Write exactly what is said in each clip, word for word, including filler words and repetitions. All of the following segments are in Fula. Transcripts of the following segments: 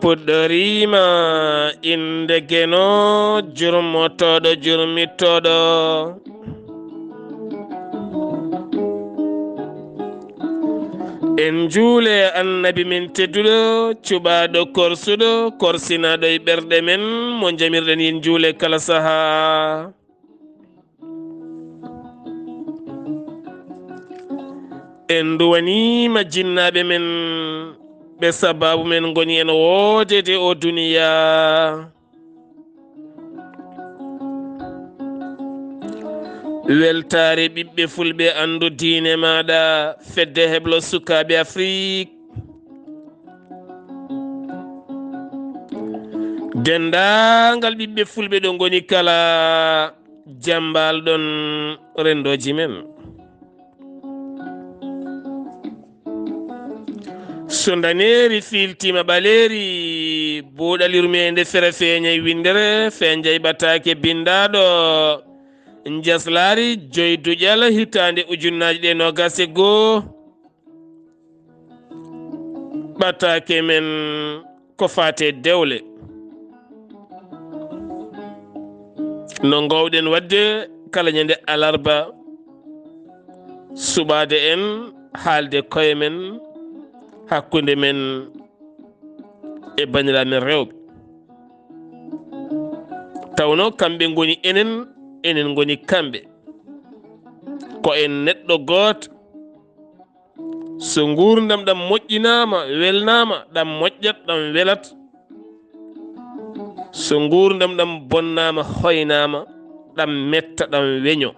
Puɗɗoriima innde Geno, jurmotooɗo, jurmitooɗo. En njuule Annabi men tedduɗo, cuɓaaɗo korsuɗo, korsinaaɗo e ɓerɗe men, mo njamirɗen en njuule kala sahaa. En nduwaniima jinnaaɓe men, ɓe sabaabu men ngoni en woodeede o duniyaa. Weltaare ɓiɓɓe fulɓe anndu diine maaɗa, fedde heblo sukaaɓe Afrik. Denndaangal ɓiɓɓe fulɓe ɗo ngoni kala, jambaal ɗon renndooji men. So ndaneeri fiiltiima ɓaleeri, buuɗal yurmeende fere feeñay winndere, feeñay ɓataake binndaaɗo. Njaslaari joy duƴal hitaande ujunnaaji ɗe noogaas e goo. Ɓataake men ko faate dewle. No ngoowɗen waɗde kala ñande alarba, suɓaade en haalde koye men, hakkunde men e banndiraaɓe men rewɓe. Tawno kamɓe ngoni enen, enen ngoni kamɓe. Ko en neɗɗo gooto. So nguurndam ɗam moƴƴinaama, welnaama, ɗam moƴƴat, ɗam welat. So nguurndam ɗam bonnaama, hoynaama, ɗam metta, ɗam weño.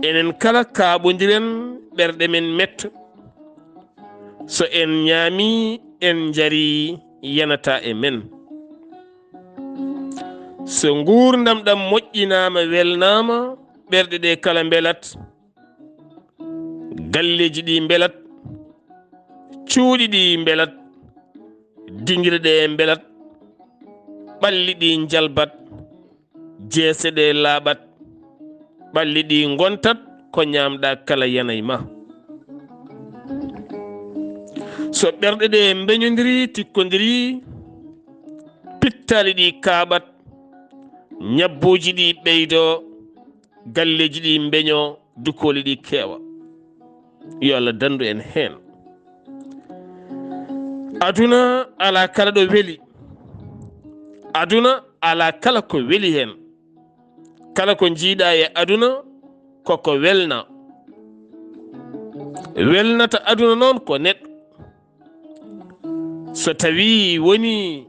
Enen kala kaaɓondiren, ɓerɗe men metta. So en ñaami, en njari, yanata e men. So nguurndam ɗam moƴƴinaama, welnaama, ɓerɗe ɗe kala mbelat. Galleeji ɗi mbelat, cuuɗi ɗi mbelat, dingire ɗe mbelat, ɓalli ɗi njalbat, jeese ɗe laaɓat, ɓalli ɗi ngontat, ko ñaamɗa kala yanay ma. So ɓerɗe ɗe mbeñondiri, tikkondiri, pittaali ɗi kaaɓat, ñabbuuji ɗi ɓeydo, galleeji ɗi mbeño, dukooli ɗi keewa. Yo Allah danndu en heen. Aduna alaa kala ɗo weli. Aduna alaa kala ko weli heen. Kala ko njiiɗa e aduna, koko welna. Welnata aduna noon ko neɗɗo. So tawi woni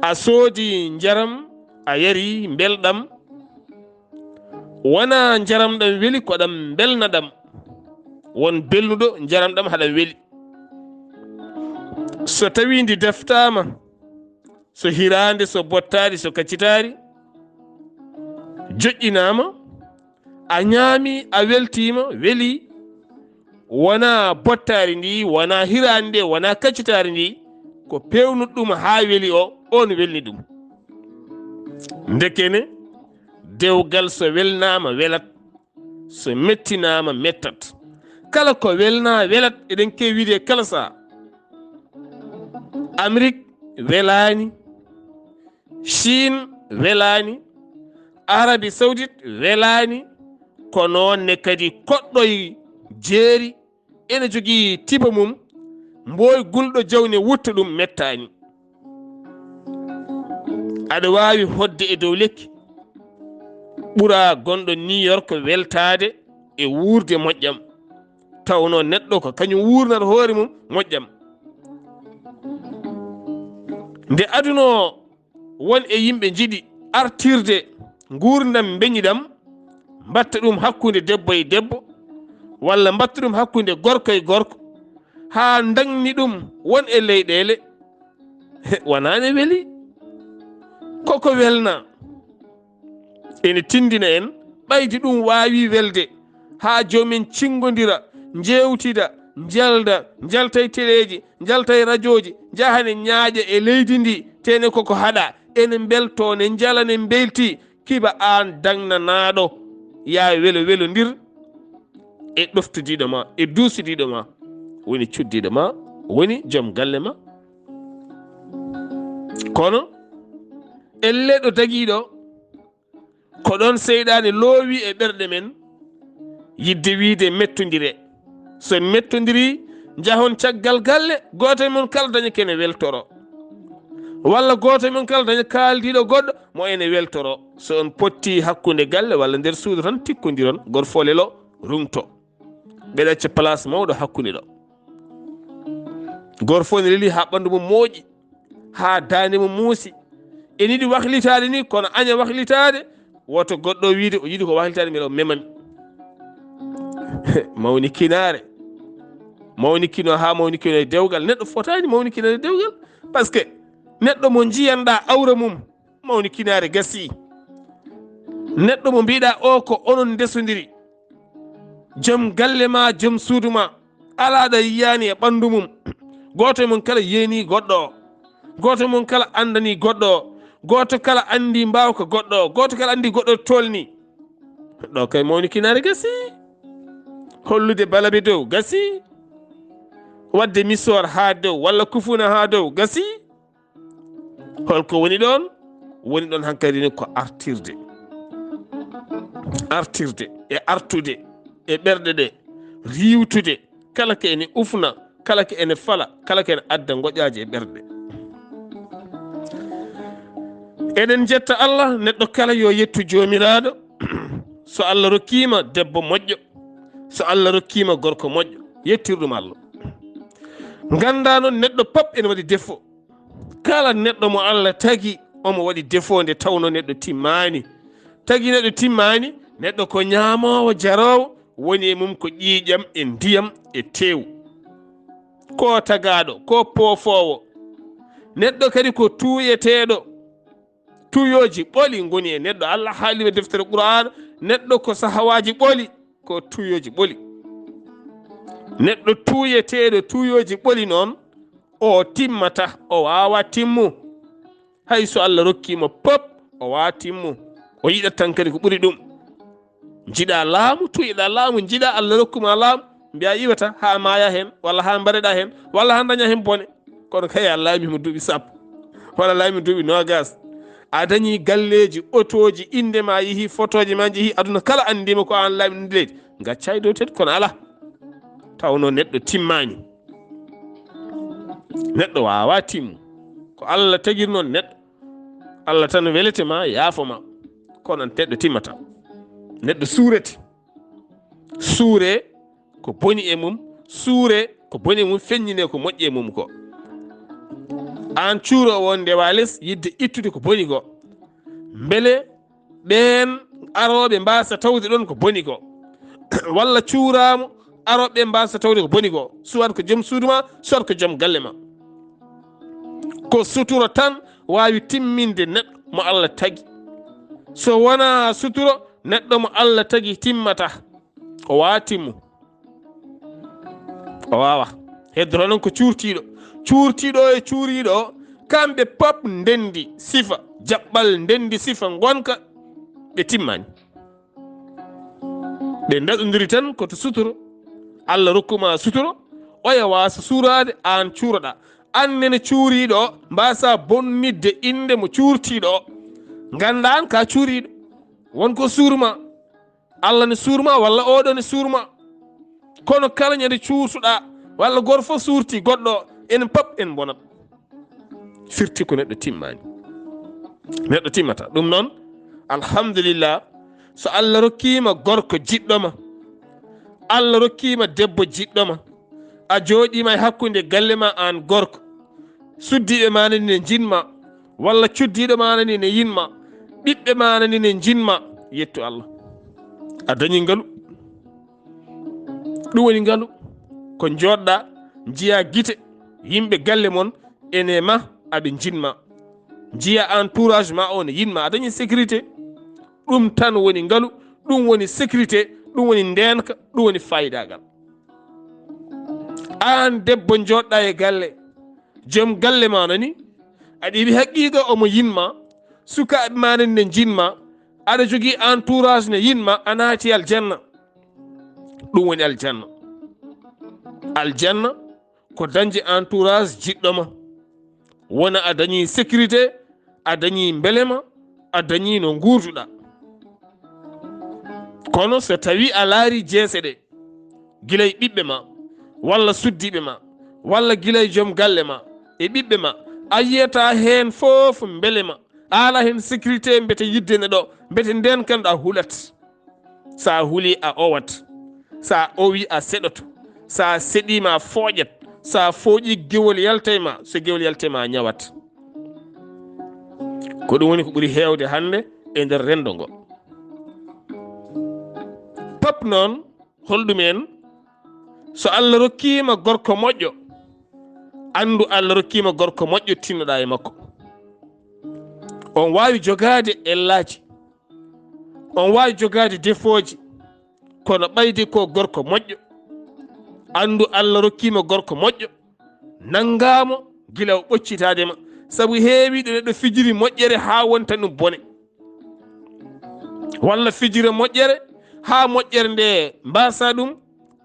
a soodi njaram, a yari mbelɗam, wona njaram ɗam weli, ko ɗam mbelna ɗam. Won belnuɗo njaram ɗam haɗam weli. So tawi ndi deftaama, so hiraande, so bottaari, so kaccitaari, joƴƴinaama, a ñaami, a weltiima, weli, wona bottaari ndi, wona hiraande nde, wona kaccitaari ndi, ko peewnuɗo ɗum haa weli o, on welni ɗum. Ndekene, dewgal so welnaama, welat, so mettinaama, mettat. Kala ko welna, welat, eɗen keewi wiide kala saha. Amérique welaani, Chine welaani, Arabie Saoudite welaani, ko noon ne kadi koɗɗoy jeeri ene jogii tiba mum, mboy gulɗo jawne wutta ɗum mettaani. Aɗa waawi hoɗde e dow lekki, ɓura gonɗo New York weltaade e wuurde moƴƴam, tawnoo neɗɗo ko kañum wuurnata hoore mum moƴƴam. Nde aduna o, won e yimɓe njiɗi artirde nguurndam mbeñiɗam, mbaɗta ɗum hakkunde debbo e debbo, walla mbaɗta ɗum hakkunde gorko e gorko, haa ndañni ɗum won e leyɗeele. Wonaa ne weli, koko welna. Ene tinndina en, ɓayde ɗum waawi welde, haa joom en cinngondira, njeewtida, njalda, njalta e teleeji, njalta e rajooji, njaha ne ñaaƴa e leydi ndi, tene koko haɗa, ene mbeltoo, ne njala, ne mbelti, kiba aan daŋnanaaɗo, yaa welo welondir e ɗoftodiiɗo ma, e duusodiiɗo ma, woni cuddiiɗo ma, woni joom galle ma. Kono ellee ɗo dagiiɗo, ko ɗon seyɗaane loowi e ɓerɗe men, yidde wiide mettondire. So en mettondiri, njahon caggal galle, gooto e mon kala daña ko ene weltoro. Walla gooto e mon kala daña kaaldiiɗo goɗɗo mo ene weltoro. So on potti hakkunde galle walla nder suudu tan, tikkondiron, gooto fof lelo, rungto. Ɓe ɗacca place mawɗo hakkunde ɗo. Gooto fof ne leli haa ɓanndu mum mooƴi, haa daande mum muusi. Ene yiɗi waklitaade ni, kono aña waklitaade, woto goɗɗo wiide o yiɗi ko waklitaade mbele o memami. Mawnikinaare. Mawnikino haa mawnikino e dewgal. Neɗɗo fotaani mawnikinaade e dewgal. Parce que neɗɗo mo njiyanɗaa awra mum, mawnikinaare gasii. Neɗɗo mo mbiɗa o ko onon ndesondiri. Joom galle ma, joom suudu ma, alaa ɗo yiyaani e ɓanndu mum. Gooto e mon kala yeeni goɗɗo o. Gooto e mon kala anndani goɗɗo o. Gooto kala anndi mbaawka goɗɗo o. Gooto kala anndi goɗɗo o tolni. Ɗo kay mawnikinaare gasi. Hollude balabe dow gasi. Waɗde misoor haa dow walla kufuna haa dow gasi. Holko woni ɗon? Woni ɗon hankadi ni ko artirde. Artirde e artude e ɓerɗe ɗe, riiwtude, kala ko ene ufna, kala ko ene fala, kala ko ene adda ngoƴaaji e ɓerɗe. Eɗen njetta Allah, neɗɗo kala yo yettu Joomiraaɗo. So Allah rokkiima debbo moƴƴo, so Allah rokkiima gorko moƴƴo, yettir ɗum Allah. Nganndaa noon, neɗɗo pop ene waɗi défaut. Kala neɗɗo mo Allah tagi, omo waɗi défaut nde tawnoo neɗɗo timmaani. Tagi neɗɗo timmaani, neɗɗo ko ñaamoowo, jaroowo, woni e mum ko ƴiiƴam e ndiyam e teewu. Ko tagaaɗo, ko poofoowo. Neɗɗo kadi ko tuuyeteeɗo. Tuuyooji ɓoli ngoni e neɗɗo. Allah haali e deftere Qur'aana, neɗɗo ko sahawaaji ɓoli, ko tuuyooji ɓoli. Neɗɗo tuuyeteeɗo tuuyooji ɓoli noon, o timmata, o waawaa timmu. Hay so Allah rokkii mo pop, o waawaa timmu. O yiɗat tan kadi ko ɓuri ɗum. Njiɗaa laamu, tuuyeɗaa laamu, njiɗaa Allah rokku ma laamu, mbiyaa iwata haa maaya heen, walla haa mbareɗaa heen, walla haa ndañaa heen bone. Kono kay a laamii mo duuɓi sappo, walla laamii duuɓi noogaas. A dañii galleeji, otooji, innde ma yehii, fotooji ma njehii, aduna kala anndii ma ko aan laamɗo ndi leydi. Ngaccaa e dow teddu, kono alaa. Tawnoo neɗɗo timmaani. Neɗɗo waawaa timmu. Ko Allah tagir noon neɗɗo. Allah tan welete ma, yaafo ma. Kono neɗɗo timmata. Neɗɗo suurete. Suure ko boni e mum, suure ko boni e mum, feññine ko moƴƴi e mum ko. Aan cuuroowo on, ndewa les, yiɗde ittude ko boni ko. Mbele ɓeen arooɓe mbaasa tawde ɗon ko boni ko. Walla cuuraama, arooɓe ɓeen mbaasa tawde ko boni ko. Soit ko joom suudu ma, soit ko joom galle ma. Ko sutura tan waawi timminde neɗɗo mo Allah tagi. So wonaa sutura, neɗɗo mo Allah tagi timmata. O waawaa timmu. O waawaa. Heddoto noon ko cuurtiiɗo. Cuurtiiɗo e cuuriiɗo o, kamɓe pop ndenndi sifa, jaɓɓal ndenndi sifa ngonka, ɓe timmaani. Ɓe ndaɗondiri tan ko to suturo. Allah rokku ma suturo, oya waasa suuraade, aan cuuroɗaa. Aan nene cuuriiɗo o, mbaasa bonnitde innde mo cuurtiiɗo o. Nganndaa aan ka cuuriiɗo. Won ko suur ma. Allah ne suur ma, walla oɗo ne suur ma. Kono kala ñande cuurtuɗaa, walla gooto fof suurti goɗɗo o, enen pop en mbonat. Firti ko neɗɗo timmaani. Neɗɗo timmata. Ɗum noon, alhamdulillah, so Allah rokkiima gorko jiɗɗo ma, Allah rokkiima debbo jiɗɗo ma, a jooɗiima e hakkunde galle ma aan gorko, suddiiɓe ma nani ne njiɗ ma, walla cuddiiɗo ma nani ne yiɗ ma, ɓiɓɓe ma nani ne njiɗ ma, yettu Allah. A dañi ngalu. Ɗum woni ngalu. Ko njooɗɗaa, njiyaa gite yimɓe galle mon ene ma, aɓe njiɗ ma. Njiyaa entourage ma o ne yiɗ ma, a dañi sécurité. Ɗum tan woni ngalu, ɗum woni sécurité, ɗum woni ndeenka, ɗum woni faayidagal. Aan debbo njooɗɗaa e galle, joom galle ma nani, aɗa heɓi haqiiqa omo yiɗ ma, sukaaɓe ma nani ne njiɗ ma, aɗa jogii entourage ne yiɗ ma, a naati aljanna. Ɗum woni aljanna. Aljanna ko dañde entourage jiɗɗo ma. Wona a dañi sécurité, a dañi mbelema, a dañi no nguurduɗa. Kono so tawi a laari jeese ɗe, gila e ɓiɓɓe ma, walla suddiiɓe ma, walla gila e joom galle ma, e ɓiɓɓe ma, a yiyata heen fof mbelema, a ala heen sécurité, mbete yidde ne ɗo, mbete nden kan a hulat. Sa huli a owat, sa owi a seɗoto, sa seɗima a fooƴat, sa fooƴi gewol yaltay ma, so gewol yaltay ma a ñawat. Ko ɗum woni ko ɓuri heewde hannde e nder renndo ngo. Pap noon, holɗum en? So Allah rokkiima gorko moƴƴo, anndu Allah rokkiima gorko moƴƴo, tinnoɗaa e makko. On waawi jogaade ellaaji, on waawi jogaade defooji, kono ɓayde ko gorko moƴƴo. Anndu Allah rokkiima gorko moƴƴo, nanngaamo gila o ɓoccitaade ma. Sabu heewi ɗo neɗɗo fijiri moƴƴere haa wonta ɗum bone. Walla fijira moƴƴere haa moƴƴere nde mbaasa ɗum,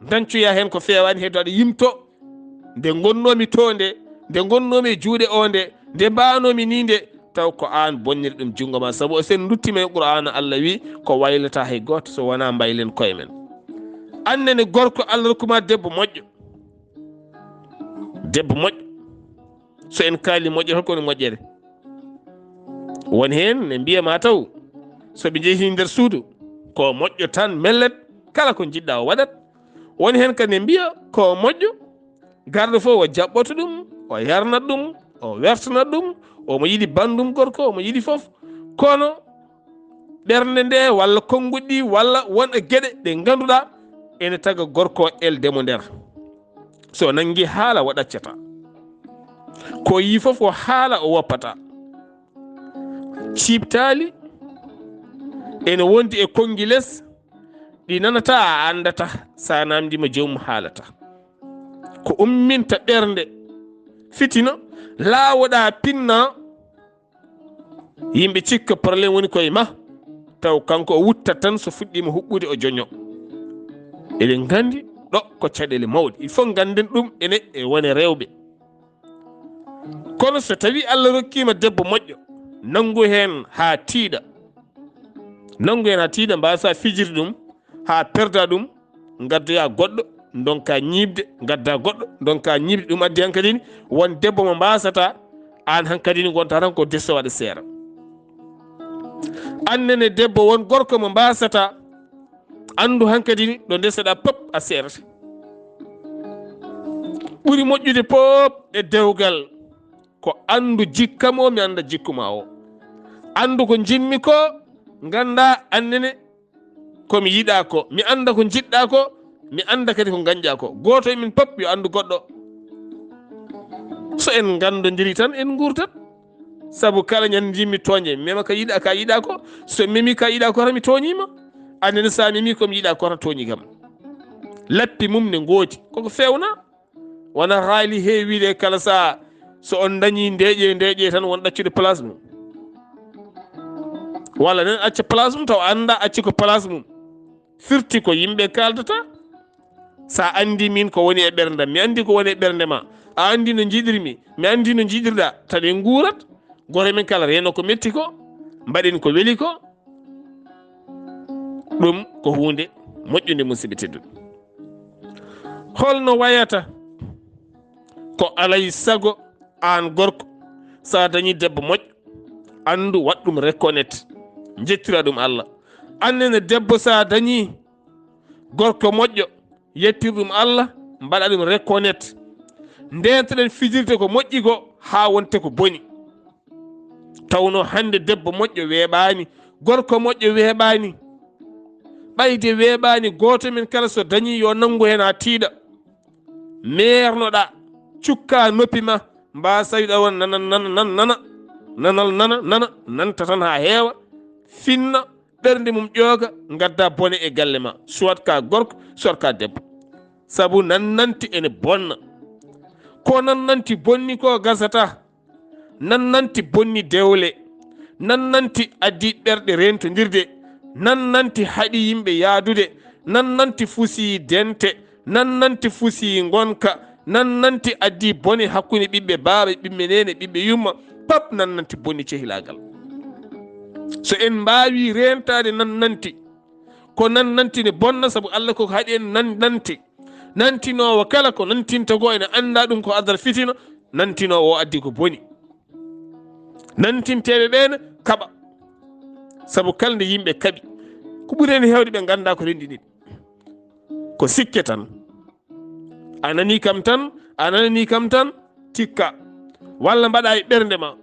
dancoya heen ko feewaani, heddo aɗa yimto. Nde ngonnoomi to nde, nde ngonnoomi e juuɗe o nde, nde mbaanoomi ni nde, taw ko aan bonniri ɗum junngo ma. Sabu o sen nduttima e Qur'aana, Allah wi ko waylata hay gooto so wonaa mbaylen koye men. Annene gorko, Allah rokkuma debbo moƴƴo. Debbo moƴƴo. So en kaali moƴƴere, holko woni moƴƴere? Won heen ne mbiya ma taw, so ɓe njehi nder suudu, ko moƴƴo tan, mellet, kala ko njiɗɗa o waɗat. Won heen kadi ne mbiya ko moƴƴo, garɗo fof o jaɓɓoto ɗum, o yarnat ɗum, o wertanat ɗum, omo yiɗi banndum gorko, omo yiɗi fof. Kono ɓernde nde walla konnguɗi ɗi walla won e geɗe ɗe ngannduɗaa ene taga gorko o elde mo nder. So nanngi haala o ɗaccata. Ko yi fof ko haala o woppata. Ciiptaali ene wondi e konngi les ɗi nanata a anndata, sa namndima joomum haalata. Ko umminta ɓernde fitina, laawoɗa pinna, yimɓe cikka problème woni koye ma, taw kanko o wuttat tan so fuɗɗima huɓɓude o joño. Eɗen nganndi ɗo ko caɗeele mawɗe, il faut ngannden ɗum ene e wone rewɓe. Kono so tawi Allah rokkima debbo moƴƴo, nanngu heen haa tiiɗa, nanngu heen haa tiiɗa, mbasa fijirde ɗum haa perda ɗum, ngaddoya goɗɗo, ndonka ñiiɓde, ngadda goɗɗo, ndonka ñiiɓde. Ɗum addi hankadi ni won debbo mo mbasata aan hankadi ni, ngonta tan ko deso waɗa seera. Annene debbo won gorko mo mbasata, anndu hankadi ni ɗo ndeseɗa pop a seerata. Ɓuri moƴƴude pop e dewgal ko anndu jikka mo, mi annda jikku ma o. Anndu ko njiɗmi ko, ngannda annene ko mi yiɗa ko, mi annda ko njiɗɗa ko, mi annda kadi ko ngañɗa ko. Gooto e min pop yo anndu goɗɗo. So en nganndodiri tan en nguurtat. Sabu kala ñande mi tooñe, mi mema ka yiɗa, ka yiɗa ko. So memi ka yiɗa ko tan mi tooñima. Annene sa memi ko mi yiɗa ko tan tooñi kam. Lappi mum ne ngoodi. Koko fewna. Wona haali heewiide kala saha, so on dañi ndeeƴe, ndeeƴe tan won ɗaccude place mum. Walla nen acca place mum taw annda acci ko place mum. Firti ko yimɓe kaldata. Sa anndi min ko woni e ɓerndam, mi anndi ko woni e ɓernde ma. A anndi no njiɗirmi, mi anndi no njiɗirɗa, tan en nguurat. Gooto men kala reeno ko metti ko, mbaɗen ko weli ko. Ɗum ko huunde moƴƴunde, musidɓe tedduɓe. Holno wayata? Ko alay sago aan gorko, sa dañi debbo moƴƴo, anndu, waɗ ɗum reconnaître, njettira ɗum Allah. Annene debbo, sa dañi gorko moƴƴo, yettir ɗum Allah, mbaɗa ɗum reconnaître. Ndeentoɗen fijirde ko moƴƴi ko haa wonte ko boni. Tawno hannde debbo moƴƴo weeɓaani, gorko moƴƴo weeɓaani. Ɓayde weeɓaani, gooto men kala so dañi yo nanngu heen haa tiiɗa. Meernoɗa, cukka noppi ma, mbasa wiɗa won nana, nana, nana, nana, nanal nana, nana, nanta tan haa heewa, finna, ɓernde mum ƴooga, ngadda bone e galle ma, soit ka gorko, soit ka debbo. Sabu nannanti ene bonna. Ko nannanti bonni ko gasata. Nannanti bonni dewle. Nannanti addi ɓerɗe rentondirde. Nannanti haɗi yimɓe yaadude. Nannanti fusi dente. Nannanti fusi ngonka. Nannanti addi bone hakkunde ɓiɓɓe baaba, ɓiɓɓe neene, ɓiɓɓe yumma, pap nannanti boni cehilaagal. So en mbaawi reentaade nannanti, ko nannanti ne bonna, sabu Allah koko haɗi en nannanti. Nantinoowo kala ko nantinta ko ene annda ɗum ko adar fitina, nantinoowo o addi ko boni. Nantinteeɓe ɓee ne kaɓa, sabu kala nde yimɓe kaɓi, ko ɓuri en heewde ɓe ngannda ko renndini ɓe. Ko sikke tan. A nani kam tan, a nanani kam tan, tikka. Walla mbaɗa e ɓernde ma.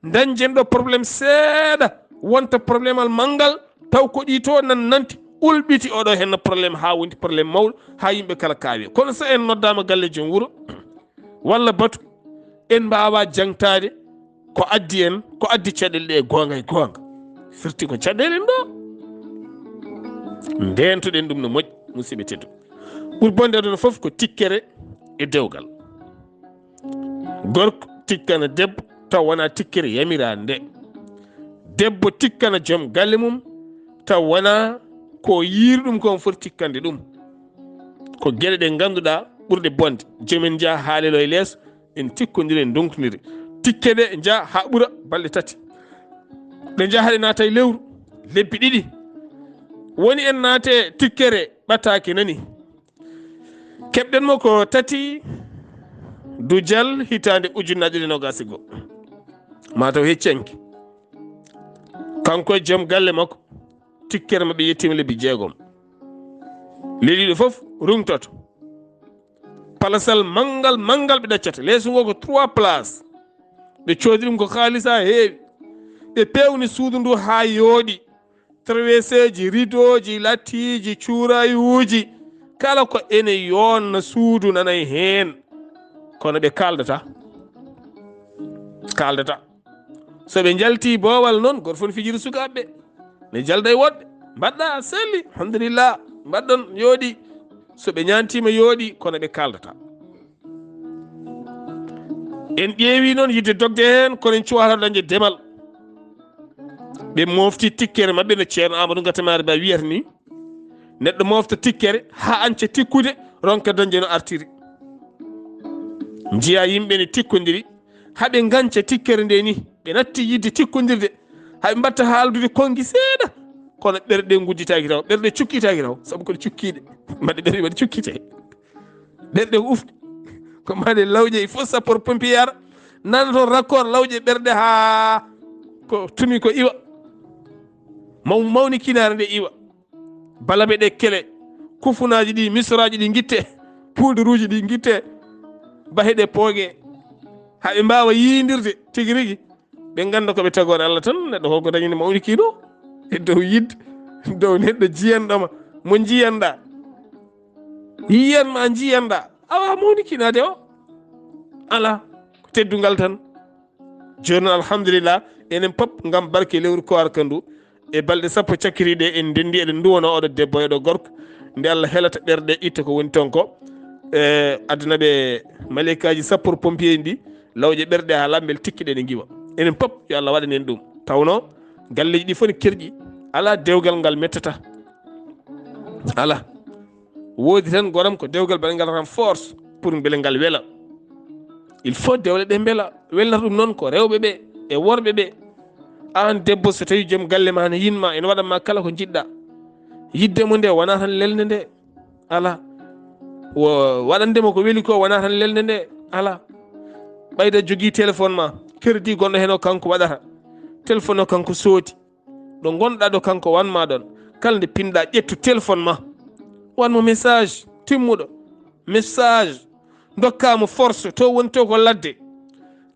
Dañjen ɗo problème seeɗa, wonta problème al manngal, taw ko ɗi to nan nanti, ulɓiti oɗo henna problème haa woni problème mawɗo, haa yimɓe kala kaawi. Kono so en noddaama galle joom wuro, walla batu, en mbaawa jaŋtaade ko addi en, ko addi caɗeele ɗe e goonga e goonga. Firti ko caɗeele en ɗo. Ndeentoɗen ɗum no moƴƴi, musidɓe tedduɓe. Ɓuri bonde aduna fof ko tikkere e dewgal. Gorko tikkana debbo taw wona tikkere yamiraande nde. Debbo tikkana joom galle mum taw wona ko yiiri ɗum ko on foti tikkande ɗum. Ko geɗe ɗe ngannduɗaa ɓurɗe bonde. Joom en njaha haalelo e leeso, en tikkondira, en ndonkondira. Tikke ɗe njaha haa ɓura balɗe tati. Ɗe njaha ɗe naata e lewru, lebbi ɗiɗi. Woni en naate tikkere ɓataake nani. Keɓɗen mo ko tati dujal hitaande ujunnaje ɗiɗi nogas e goo. Mataw heccanki. Kanko e joom galle makko, tikkere maɓɓe yettiima lebbi jeegom. Leydi ɗo fof rungtoto. Palasal manngal, manngal ɓe ɗaccata. Leeso ngo ko trois places. Ɓe coodi ɗum ko haalisa heewi. Ɓe peewni suudu ndu haa yooɗi. Traverseeji, ridooji, lattiiji, cuurayuuji, kala ko ene yoonna suudu nanay heen. Kono ɓe kaaldata. Kaaldata. So ɓe njalti boowal noon, gooto fof ne fijira sukaaɓe ɓe. Ne jalda e woɗɓe. Mbaɗɗa, selli, alhamdulillah. Mbaɗɗon, yooɗi. So ɓe ñaantiima, yooɗi, kono ɓe kaaldata. En ƴeewi noon yidde dogde heen, kono en cuwata dañde demal. Ɓe mofti tikkere maɓɓe no Ceerno Amadou Gatamari Ba wiyata ni. Neɗɗo mofta tikkere haa anca tikkude, ronka dañde no artiri. Njiya yimɓe ne tikkodiri, haa ɓe nganca tikkere nde ni, ɓe natti yidde tikkodirde, haa ɓe mbatta haaldude konngi seeɗa, kono ɓerɗe ngujjitaaki taw, ɓerɗe cukkitaaki taw, sabu ko ɗe cukkiiɗe, mbaɗe ɓerɗe mbaɗe cukkite. Ɓerɗe ko ufde, ko mbaɗe lawƴe, il faut sapeur pompier ara, nana toon raccord lawƴe ɓerɗe haa ko tumi ko iwa, maw-, mawni kinaare nde iwa. Balabe ɗe kele, kufunaaji ɗi, misraaji ɗi ngitte, puudaruuji ɗi ngitte, bahe ɗe pooge, haa ɓe mbaawa yiindirde tigi rigi, ɓe ngannda ko ɓe tagoore Allah tan, neɗɗo holko dañi no mawni kii ɗo, e dow yidde, dow neɗɗo jiyanɗo ma, mo njiyanɗa, yiyan ma njiyanɗa, awa mawni kinaade o, alaa, ko teddungal tan. Jooni noon, alhamdulillah, enen pop ngam barke lewru koorka ndu, e balɗe sappo cakkitiiɗe, en ndenndi eɗen nduwano oɗo debbo e oɗo gorko, nde Allah helata ɓerɗe, itta ko woni toon ko, e aduna ɓe maleykaaji sappo pompier en ɗi, lawƴe ɓerɗe haa laaɓa mbele tikkiɗe ɗe ngiwa. Enen pop, yo Allah waɗan en ɗum. Tawno galleeji ɗi fof ne kerƴi, alaa dewgal ngal mettata. Alaa. Woodi tan goram ko dewgal mbaɗa ngal renforce pour mbele ngal wela. Il faut dewle ɗe mbela, welnata ɗum noon ko rewɓe ɓe e worɓe ɓe. Aan debbo, so tawi joom galle ma ne yinma, ene waɗan ma kala ko njiɗɗa. Yidde mo nde wona tan lelnde nde, alaa. Wo-, waɗande mo ko weli ko wona tan lelnde nde, alaa. Ɓayda jogii téléphone ma, crédit gonɗo heen o kanko waɗata. Téléphone o kanko soodi. Ɗo ngonɗa ɗo kanko wanma ɗon. Kala nde pinɗa, ƴettu téléphone ma. Wanmo message timmuɗo. Message. Ndokka mo force. To woni to ko ladde.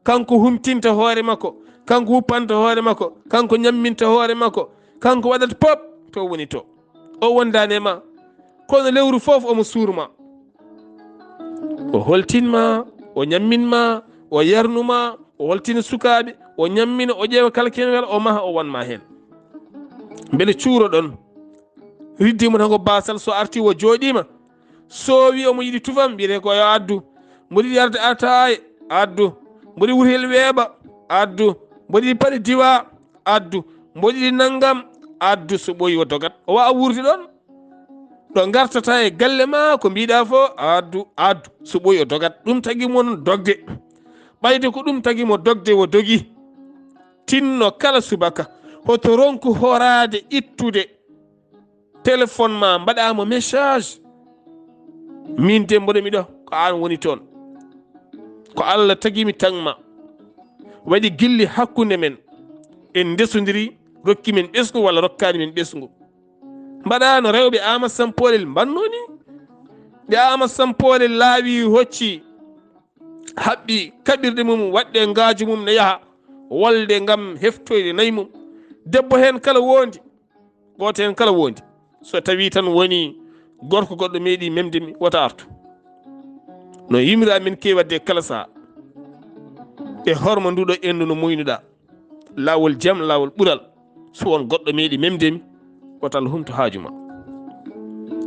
Kanko humtinta hoore makko. Kanko wuppanta hoore makko. Kanko ñamminta hoore makko. Kanko waɗata pop to woni to. O wondaani e ma. Kono lewru fof omo suurma. O holtinma, o ñamminma, o yarnuma, o holtina sukaaɓe, o ñammina, o ƴeewa kala kene wela, o maha, o wanma heen. Mbele cuuroɗon, riddi mo tan ko baasal, so arti o jooɗiima, so wi omo yiɗi tufam, mbiyete ko yo addu. Mboɗo yiɗi yarde ataaya, addu. Mboɗo yiɗi wutel weeɓa, addu. Mboɗo yiɗi paɗe diwa, addu. Mboɗo yiɗi nanngam, addu. So ɓooyi o dogat. O wawa wuurde ɗon. Ɗo ngartata e galle ma, ko mbiɗa fof, addu, addu. So ɓooyi o dogat. Ɗum tagi mo noon dogde. Ɓayde ko ɗum tagi mo dogde, o dogi. Tinno kala subaka. Hoto ronku horaade ittude téléphone ma, mbaɗa mo message. Min de mboɗo mi ɗo, ko an woni toon. Ko Allah tagi mi tan ma. Waɗi gilli hakkunde men. En ndesondiri, rokki men ɓesngu walla rokkaani men ɓesngu. Mbaɗa no rewɓe Ama Sampoolel mbanno ni. Ɓe Ama Sampoolel laawi hocci, haɓɓi kaɓirɗe mum, waɗde ngaaju mum ne yaha wolde ngam heftoyde nayi mum. Debbo heen kala wondi, gooto heen kala wondi. So tawi tan woni gorko goɗɗo meeɗi memde mi, wota artu. No yimira min kewi wadde kala saha. E horma nduɗo endu no moynuɗa. Laawol jam, laawol ɓural. So won goɗɗo meeɗi memde mi, wota Allah humto haaju ma.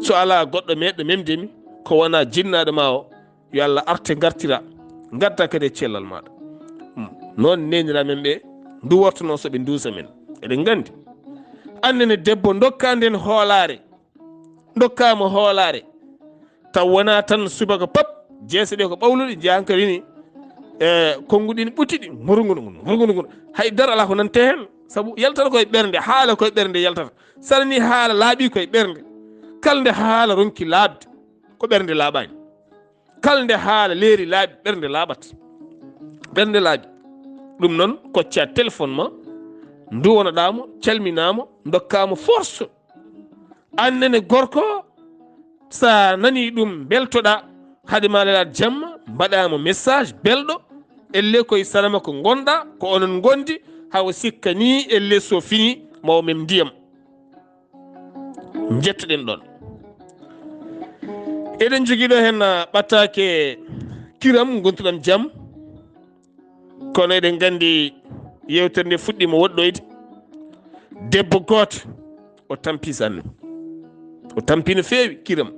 So alaa goɗɗo meeɗɗo memde mi, ko wona jinnaaɗo ma o, yo Allah arte ngartira, ngadda kadi e cellal maɗa. Hmm. Noon neenira men ɓe nduwortono so ɓe nduusa men. Eɗen nganndi. Annene debbo ndokka nden hoolaare. Ndokkaama hoolaare. Taw wonaa tan subaka pap, jeese ɗe ko ɓawluɗe, njiya hankadi ni, e, konnguɗi ne ɓutti ɗi, ngurgundu ngun, ngurgundu ngun. Hay dara alaa ko nante heen, sabu yaltata koye ɓernde, haala koye ɓernde yaltata. Sana ni haala laaɓi koye ɓernde. Kala nde haala ronki laaɓde, ko ɓernde laaɓaani. Kala nde haala leeri laaɓi, ɓernde laaɓat. Ɓernde laaɓi. Ɗum noon, kocca téléphone ma, nduwanoɗaa mo, calminaa mo, ndokkaa mo force. Annene gorko, sa nani ɗum, beltoɗa, haade ma lelaat jamma, mbaɗa mo message belɗo, elle koye sara makko ngonɗa, ko onon ngondi, hawa sikka ni, elle so fini, ma o mem ndiyam. Njettoɗen ɗon. Eɗen jogii ɗo heen, ah, ɓattaake kiram, ngontuɗam jam. Kono eɗen nganndi yewtere nde fuɗɗiima woɗɗoyde. Debbo gooto, o tampi sanne. O tampi no feewi, kiram.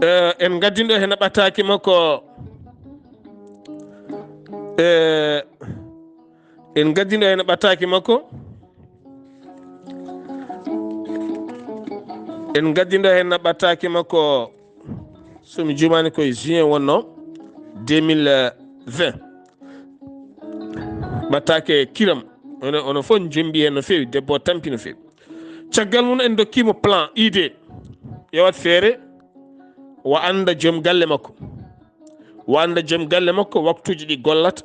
Eh, en ngaddinɗo heen ɓattaake makko. Eh, en ngaddinɗo heen ɓattaake makko. En ngaddinɗo heen ɓattaake makko. So mi juumaani, ko e juin wonno, deux mille vingt. Ɓattaake kiram. Ono, ono fof njombi heen no feewi, debbo o tampi no feewi. Caggal mum en ndokkimo plan, idée. Yo waɗ feere, o annda joom galle makko. O annda joom galle makko, waktuuji ɗi gollata,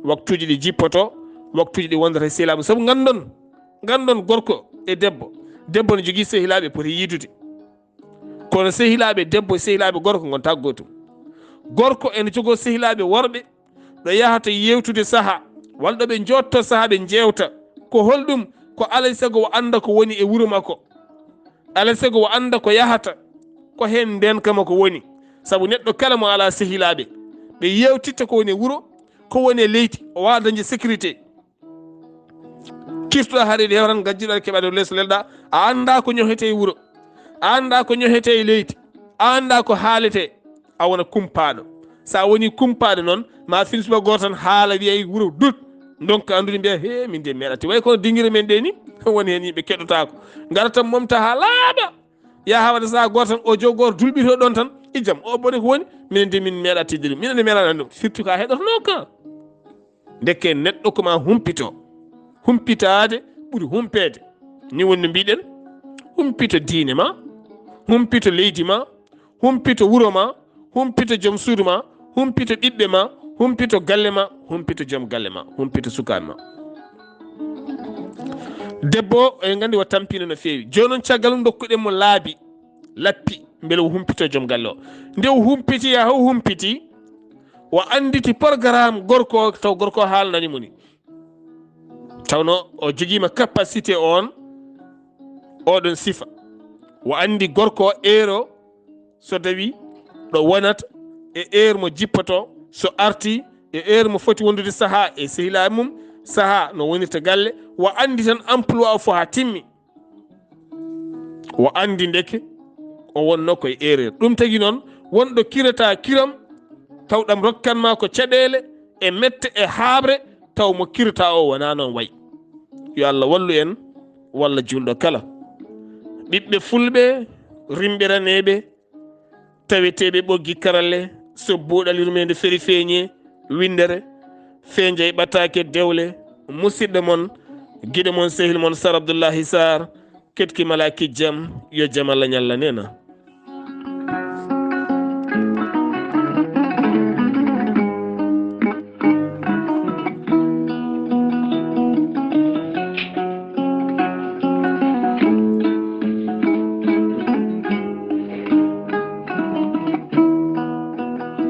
waktuuji ɗi jippoto, waktuuji ɗi wondata e sehilaaɓe. Sabu nganndon, nganndon gorko e debbo. Debbo ne jogii sehilaaɓe poti yiidude. Kono sehilaaɓe debbo e sehilaaɓe gorko ngonta gootum. Gorko ene jogoo sehilaaɓe worɓe, ɗo yahata yewtude saha, walla ɗo ɓe njotto saha ɓe njewta. Ko holɗum? Ko alay sago o annda ko woni e wuro makko. Alay sago o annda ko yahata, ko heen ndenka makko woni. Sabu neɗɗo kala mo alaa sehilaaɓe, ɓe yewtitta ko woni e wuro, ko woni e leydi, o wawa dañde sécurité. Kirtuɗa haɗe ɗi hewtan, gajjuɗa keɓade lees lelɗa, a annda ko ñohete e wuro, a annda ko ñohete e leydi, a annda ko haalete, a wona kumpaaɗo. Sa woni kumpaaɗo noon, ma fin suba gooto tan haala wiya e wuro dut, ndonka anndude mbiya, "He, min de meeɗa ti." Way kono dingire men ɗe ni, woni heen yimɓe keɗotaako. Ngara tan momta haa laaɓa. Ya haa waɗa saha gooto tan, o jogo gooto dulɓito ɗon tan, "Ijam, o bone ko woni?" Minen de min meeɗa tijjiri, minen de meeɗa nanndo. Surtout ka heɗotono ka. Ndekke neɗɗo ko ma humpito. Humpitaade ɓuri humpeede. Ni woni no mbiɗen, humpito diine ma, humpito leydi ma, humpito wuro ma, humpito joom suudu ma, humpito ɓiɓɓe ma, humpito galle ma, humpito joom galle ma, humpito sukaaɓe ma. Debbo o, en nganndi o tampino no feewi. Jooni noon, caggal mum, ndokkuɗen mo laabi, lappi, mbele o humpito joom galle o. Nde o humpiti, yaa o humpiti, o annditi programme gorko o, taw gorko o haalnani mo ni. Tawno o jogiima capacité on, oɗon sifa. O anndi gorko o heure o, so tawi ɗo wonata, e heure mo jippoto, so arti, e heure mo foti wondude saha e sehilaaɓe mum, saha no wonirta galle, o anndi tan emploi o fof haa timmi. O anndi ndeke o wonno koye erreur. Ɗum tagi noon, wonɗo kirata kiram, taw ɗam rokkan ma ko caɗeele e mette e haaɓre, taw mo kirata o wonaa noon wayi. Yo Allah wallu en, walla juulɗo kala. Ɓiɓɓe fulɓe rimɓiraneeɓe, taweteeɓe ɓoggi karalle, so buuɗal yurmeende feri feeñe winndere, feenja e ɓataake dewle, musidɗo mon, giɗo mon, sehil mon Sar Abdullahi Sar, ketki malaaki jam, yo jam Allah ñalla neena.